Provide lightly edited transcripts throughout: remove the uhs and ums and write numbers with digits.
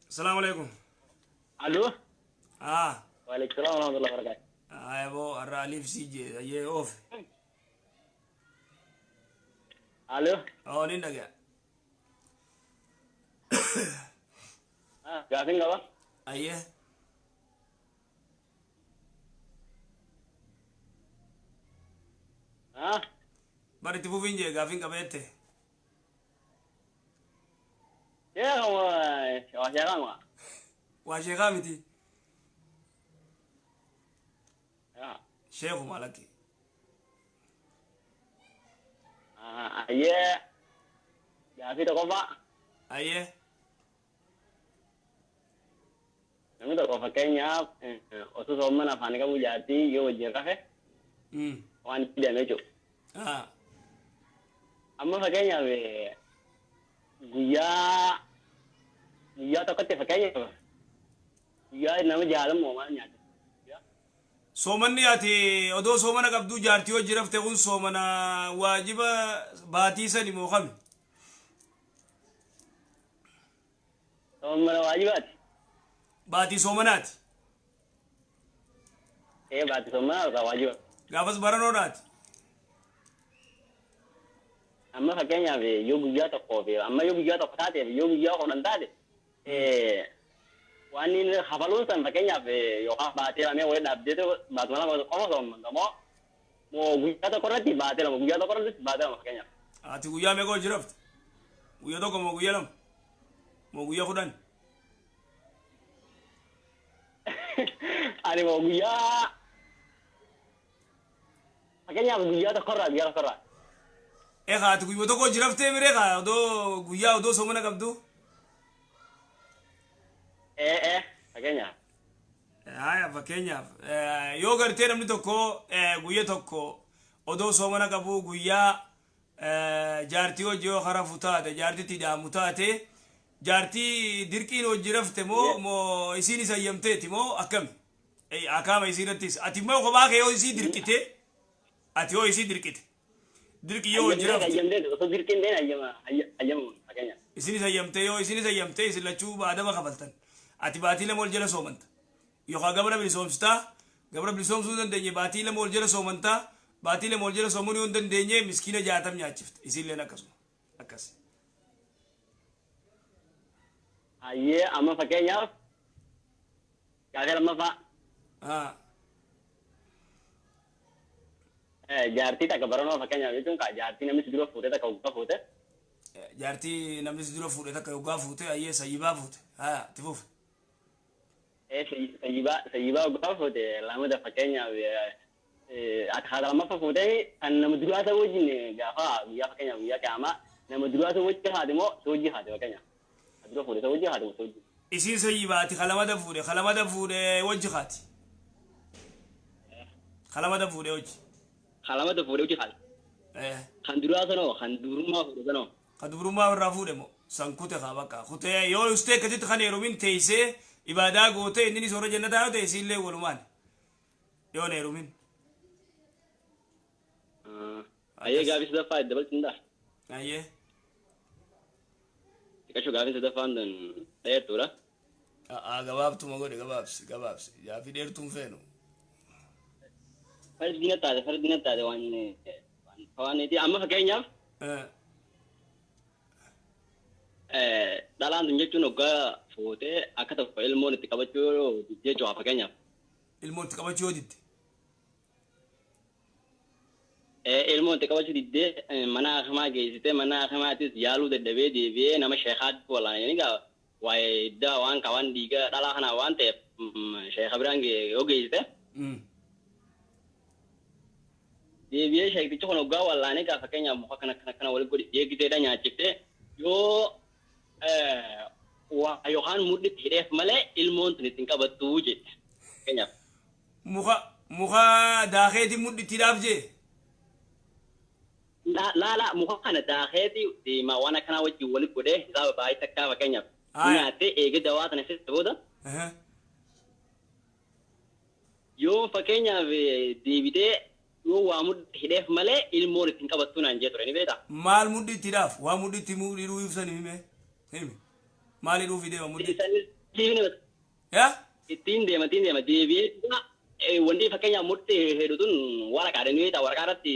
Asalaamu alaikum. Aloo. Ah. Waalaikum salaam warahmatullahi wabarakatuh. Ayaboo har'a aliif sii jee ayyee oofe. Aloo. Oo nin dhagaya. Gaafiin qaba. Ayyee. Bar itti fufiin jee gaafiin qaba jette. Sheekha waa sheekhaa moo? Waa sheekaa miti. Sheekuma lakki. Ayyee gaafii tokkoffaa. Ayyee. Namni tokko fakkeenyaaf osoo soomana afaan qabu jaartii yoo wajjin rafe waan hidhame jechuudha. Amma fakkeenyaaf guyyaa guyyaa tokkotti fakkeenyaaf guyyaa nama jaalamu maal nyaata? Soomanni ati odoo soomana qabduu jaartii hojii rafte kun soomana waajiba baatii sani moo kami? Soomana waajibaati. Baatii soomanaati. Ee baatii soomanaa waajiba. Gaafas baranoodhaati. Amma fakkeenyaaf yoo guyyaa tokkoo fi amma yoo guyyaa tokko taatee fi yoo guyyaa kudhan taate waan inni hafaluun san fakkeenyaaf yookaan baatee lamee wayii dhaabdee baatuma lama qofa soomanta moo moo guyyaa tokko irratti baatee lama guyyaa tokko irratti baatee lama fakkeenyaaf. Ati guyyaa meeqa hojii rafte? Guyyaa tokko moo guyyaa lama? Moo guyyaa kudhan? Ani moo guyyaa fakkeenyaaf guyyaa tokko irraa guyyaa tokko irraa. Egaa ati guyyaa tokko hojii raftee miree kaa odoo guyyaa odoo soomana qabdu? Ee fakkeenyaaf. Haya fakkeenyaaf yoo gartee namni tokko guyyaa tokko odoo soomana qabu guyyaa jaartii hojii yoo harafu taate jaartitti hidhaamu taate jaartii dirqiin hojii rafte moo moo isiin isa hayyamteeti moo akkami? Akaama isii irrattis ati immoo kophaa kee yoo isii dirqite ati yoo isii dirqite dirqi yoo hojii rafte. Hayyamteeti osoo dirqiin ta'in hayyama fakkeenyaaf. Isinis hayyamtee yoo isinis hayyamtee isin lachuu adaba kafaltan. Ati baatii lama ol jala soomanta. Yookaan gabra bilisoomsitaa gabra bilisoomsuu hin dandeenye baatii lama ol jala soomantaa baatii lama ol jala soomuu yoo hin dandeenye miskiina 60 nyaachifte. Isiilleen akkasuma. Akkas. Hayyee amma fakkeenyaaf gaafii lammaffaa. Jaartii takka baranoo fakkeenyaaf jechuun kaa jaartii namni si dura fuute takka waggaa fuute. Jaartii namni si dura fuudhe takka waggaa fuute ayyee sayyibaa fuute. Haa itti fufe. Sayyibaa waggaa fuute lamada fakkeenyaaf ati haadha lammaffaa fuutee kan nama duraa ta'uu wajjin gaafa guyyaa fakkeenyaaf guyyaa qiyaamaa nama duraa ta'uu wajjin haati moo si wajjin haati fakkeenyaaf. Dura fuute ta'uu wajjin haati moo si wajjin. Isiin sayyibaati kalamada fuudhe kalamada fuudhe wajji haati. Kalamada fuudhe wajji. Kalamada fuudhe wajji haati. Kan duraa sanoo kan dubrummaa fuudhe sanoo. Kan dubrummaa irraa fuudhe moo san kute kaa bakka kutee yoo ustee akkasitti kan heerumin teessee ibaadaa gootee inni soora jannataa yoo ta'e isiillee walumaan yoo hin heerumin. Ayyee gaafii sadaffaa itti dabalti hin Ayyee. Xiqqashoo gaafii sadaffaan tun dheertuudha. Gabaabtuma godhe gabaabsi gabaabsi gaafii dheertuun feenu. Fardi na taate waan waan amma fakkeenyaaf. Dhalaan tun jechuun hoggaa fuutee akka tokko ilmoon itti qabachuu yoo didde jechuudha fakkeenyaaf. Ilmoon itti qabachuu yoo didde. Ilmoon itti qabachuu diddee mana hakimaa geessitee mana hakimaatis yaaluu dadhabee deebi'ee nama sheekaatti walaananii gaa waa'ee iddaa waan qaban dhiiga dhalaa kanaa waan ta'eef sheeka biraan yoo geessite. Deebi'ee sheektichi kun hoggaa walaanee gaa fakkeenyaaf muka kana kana kana walitti godhi eegiteedha nyaachiftee yoo yookaan mudhitti hidheef malee ilmoon tun ittiin qabattuu jedhe fakkeenyaaf. Muka daakeeti mudhitti hidhaaf jee? Laala muka kana daakeeti deemaa waan akkanaa wajjin walitti godhee hisaaba baay'ee takkaa fakkeenyaaf. Nyaattee eegee dawaa sana sitti booda. Yoo fakkeenyaaf deebitee yoo waa mudhitti hidheef malee ilmoon ittiin qabattuu naan jee ture ni beektaa? Maal mudhitti hidhaaf? Waa mudhitti hidhuu ibsan hime? Himi. Maal hidhuuf hidhee mudhitti? Yaa? Ittiin deema ittiin deema deebi'ee wanti fakkeenyaaf murtii heddu tun waraqaadha ni beektaa waraqaa irratti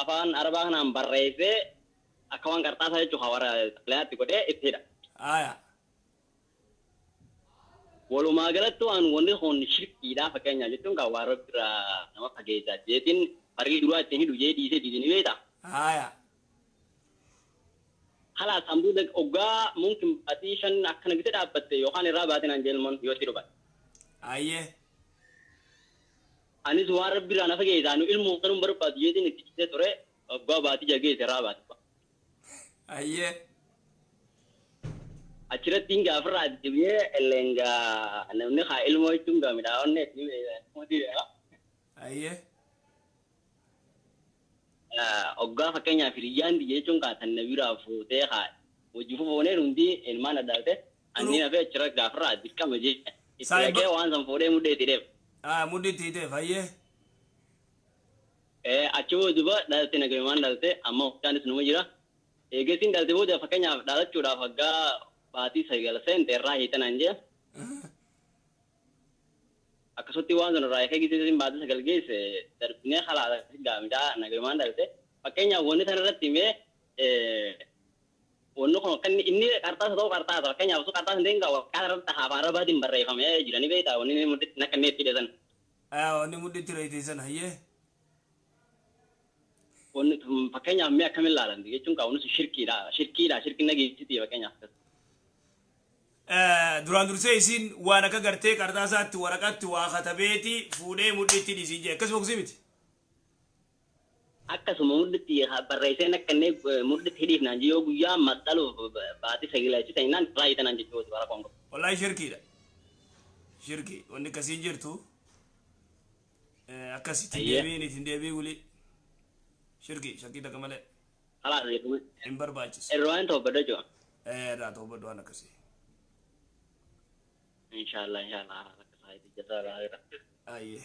afaan arabaa kanaan barreessee akka waan qarxaasaa jechuudha warra xalayaatti godhee itti hidha. Aya. Walumaa galatti waan wanti kun shirkiidha fakkeenyaaf jechuun kan waan rabbi irraa nama fageessaa jeetiin farii duraa ittiin hidhu jee dhiisee dhiisee ni beektaa. Aya. Halas hambuuda oggaa mumkin baatii 5 akkana gite dhaabbatte yookaan irraa baatiin aan jeelmoon yoo itti dhuban. Ayyee. Anis waan rabbi irraa na fageessaa nu ilmoo kanuma barbaadu jeetiin itti citee ture oggaa baatii 6 geesse irraa baate. Ayyee. Achirratti hin gaafirraa deebi'ee illeengaa namni haa ilmoo jechuun gaa midhaawwanne ni beekaa. Ayyee. Oggaa fakkeenyaaf hiriyyaan biyya jechuun kaa tan nabiraa fuutee haa hojii fufoonee hundi ilmaan adda anniin hafee achirra gaafirraa dirqama jee itti dhaqee waan san fuudhee mudhee itti dheef. Mudhii itti hidheef ayyee. Achi booda dhalte nagamaan dhalte amma hoggaanis numa jira. Eegasiin dhalte booda fakkeenyaaf dhalachuudhaaf waggaa baatii 9 seente irraa hiitan jee. Akkasutti waan sun irraa eegee gisee baatii 9 geesse darbinee halaala gaamiidhaa nagamaan dhalte. Fakkeenyaaf wanni sana irratti himee wanni kun kan inni qarxaasa ta'u qarxaasa fakkeenyaaf osoo qarxaasa hin ta'in waraqaa irratti afaan arabaatiin barreeffamee jiranii beektaa wanni inni mudhitti akka inni itti hidhatan. Wanni mudhitti reetisan hayyee. Wanni fakkeenyaaf mee akkamiin ilaalan jechuun kaa wanni sun shirkiidha shirkiidha shirkiin nageessiti fakkeenyaaf. Duraan dursee isiin waan akka gartee qarxaasaatti waraqaatti waa katabeeti fuudhee mudhitti dhiisii jee akkasuma kusii miti. Akkasuma mudhitti barreesseen akka inni mudhitti hidhiif naan yoo guyyaa maxxaluuf baatii 9 achi ta'inaan irraa hiitan jechuudha bara koongo. Wallaahi shirkiidha. Shirki wanni akkasiin jirtu akkasitti deebiin ittiin deebii wuli shirki shakkii takka malee. Halaas jechuudha. Hin barbaachisu. Irraa to'abbadda jechuudha. Irraa to'abbaddu waan akkasii. Inshallah inshallah. Jazakallah. Ayyee.